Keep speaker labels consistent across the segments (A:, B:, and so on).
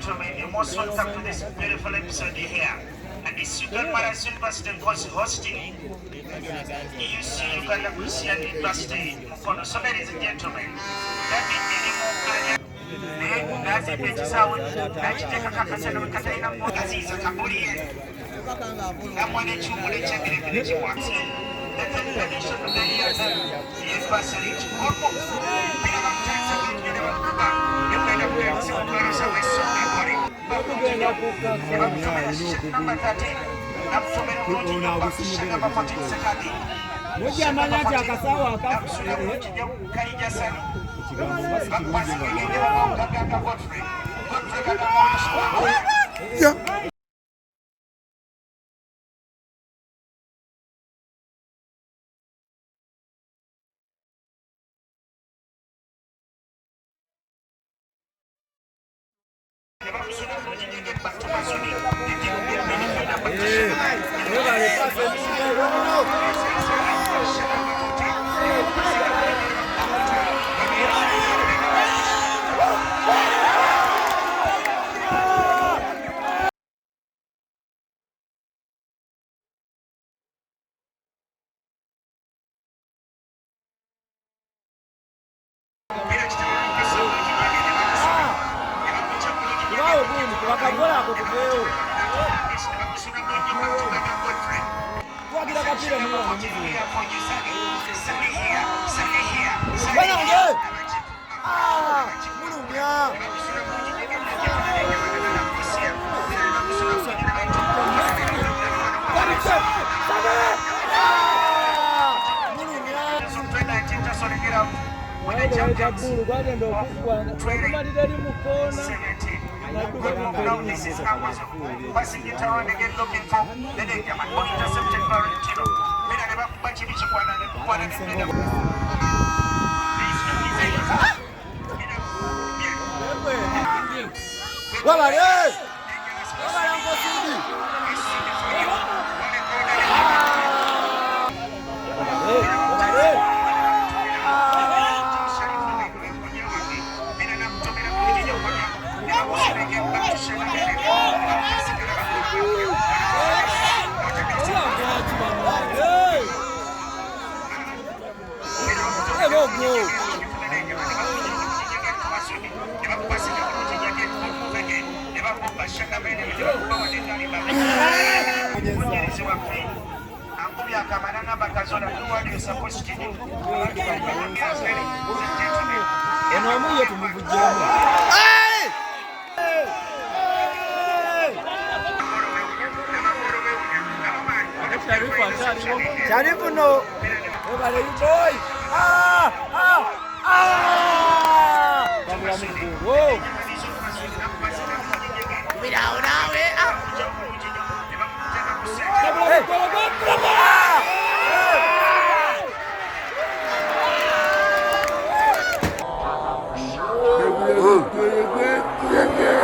A: gentlemen, you're most welcome to this beautiful episode here. And it's Uganda Maras University hosting UC Uganda Christian University Mukono. So ladies and gentlemen, David Mirimu nazimba ekisaawe nakiteekako akasana we katalina aziiza kabuliye namuwa n'ekiwummulo ekyemirembe nekiwasi. The 10th edition of the year University Kikopo bira bakutandisa bulungi ne bakuba ne mugenda kugenda okuweereza w'essomero ne bakutomera shirt number 13 nakutomera bulungi nnyo bakusha number 14 Sekadi.
B: Mujja amanya nti akasawo akafu
A: Nakusula bulungi nnyo Kayija Sani.
B: Ekigambo nga si kirungi nga
A: Godfrey.
B: Kubaawo gundi kubakagola ako tuveewo twagira kapiira mulimu. Banange! Ah, mulumya. Ah, mulumya. Bbulu gwagenda okuggwa okumalira eri mu kkoona.
A: Now this is Amazon. Passing it around again, looking for the danger man. Ball intercepted Valentino. Mira ne bakuba kibi kikwana ne kukwana ne mira.
B: Wabale! Wabale Nkosidi! Wabale! Eno omu ye tumuvuggyemu. Sharifu no. Wabale you boy. Ah! Ah! Ah! Wabula mugulu. Whoa! Hey.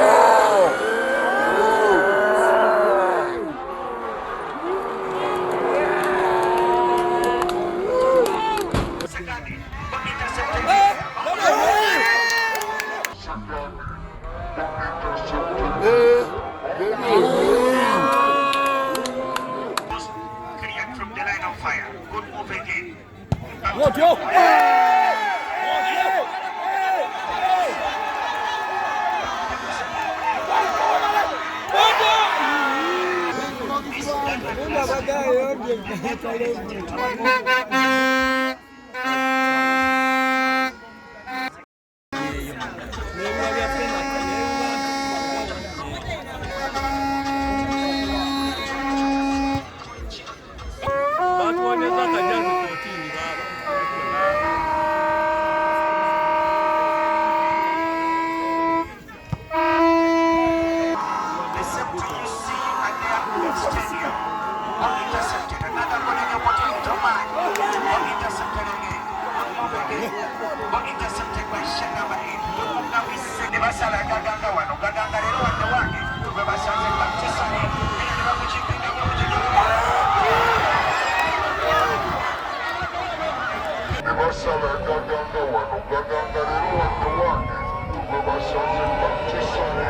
B: Ah!
A: Cleared from the line of fire. Good move again.
B: Yo, yo.
C: Batuwonyeza akajazi 14 baba.
A: The same to you see at the Airport Stadium. Ball intercepted. Another ball in the water. Toman. Ball intercepted again. Good move again. Ball intercepted by Shane number 8. Good move now is ne basala gaganga wano gaganga leero wadde wange gwe basanze Baptisani era ne bamukimpinga bulungi.
D: Ne basala gaganga wano gaganga leero wadde wange gwe basanze Baptisani.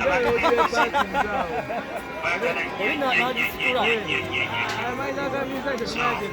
A: Abantu b'embuzi baagala nnyo nnyo nnyo nnyo nnyo nnyo nnyo. So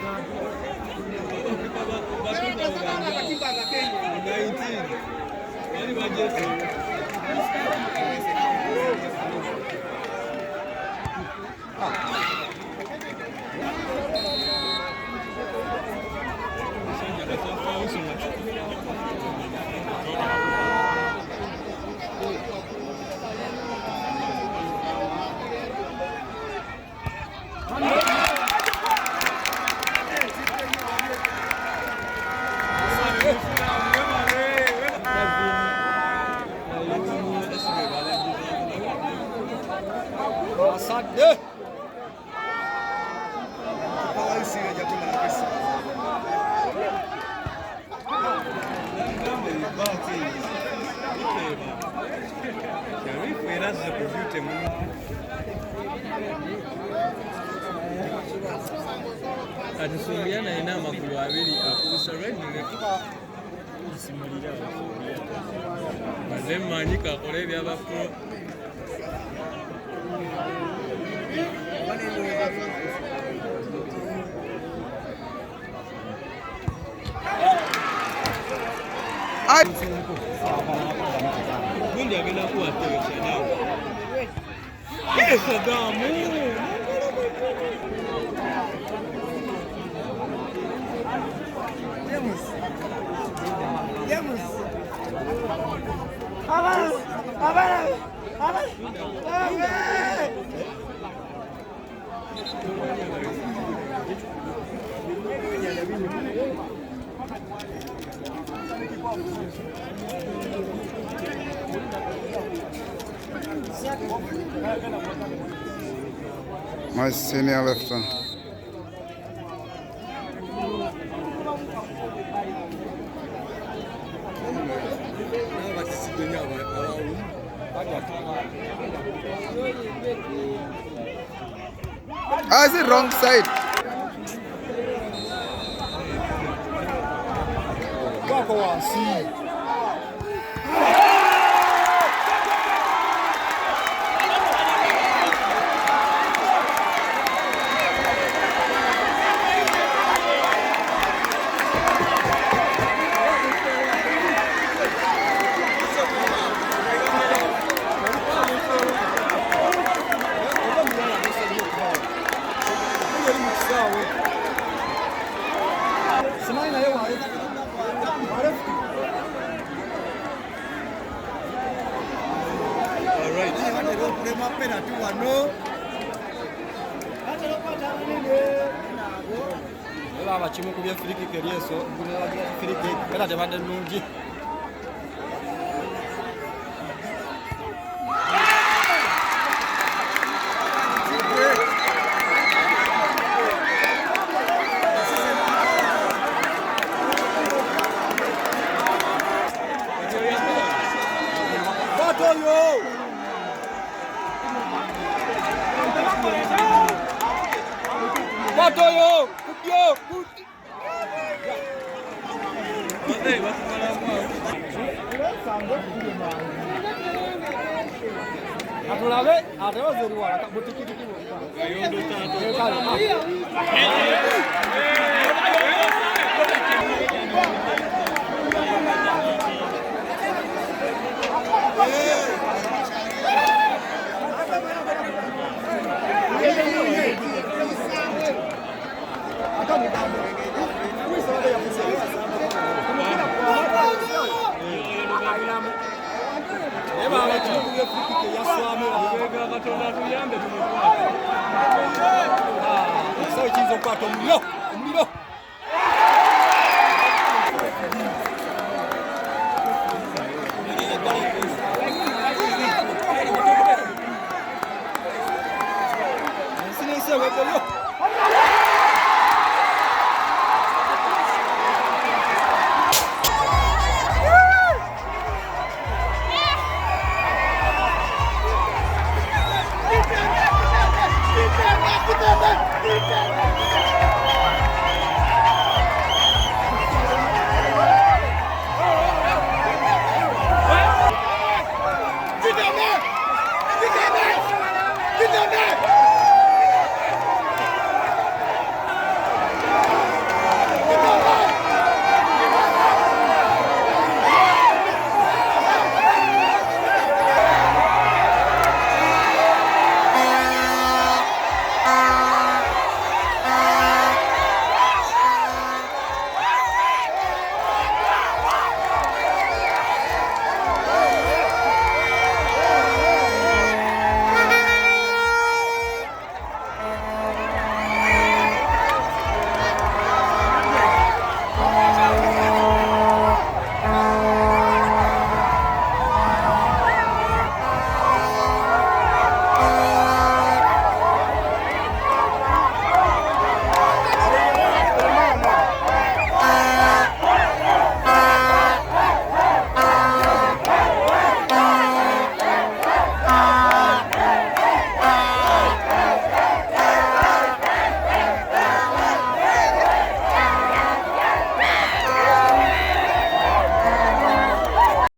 C: Kati Sumbiana alina amagulu abiri, akubisa right ne left. Maze mmanyi kakole ebyaba pro. Gundi agenda kuwa tewe Saddam. Saddam!
D: My senior left arm. Ah, is it wrong side?
B: Abakimukubye free kick eryeso free kick era tebadde nnungi. Atulabe atebaze eriwala butikitiki Katonda atuyambe tumukwate. Ekisawo kiyinza okukwata omuliro.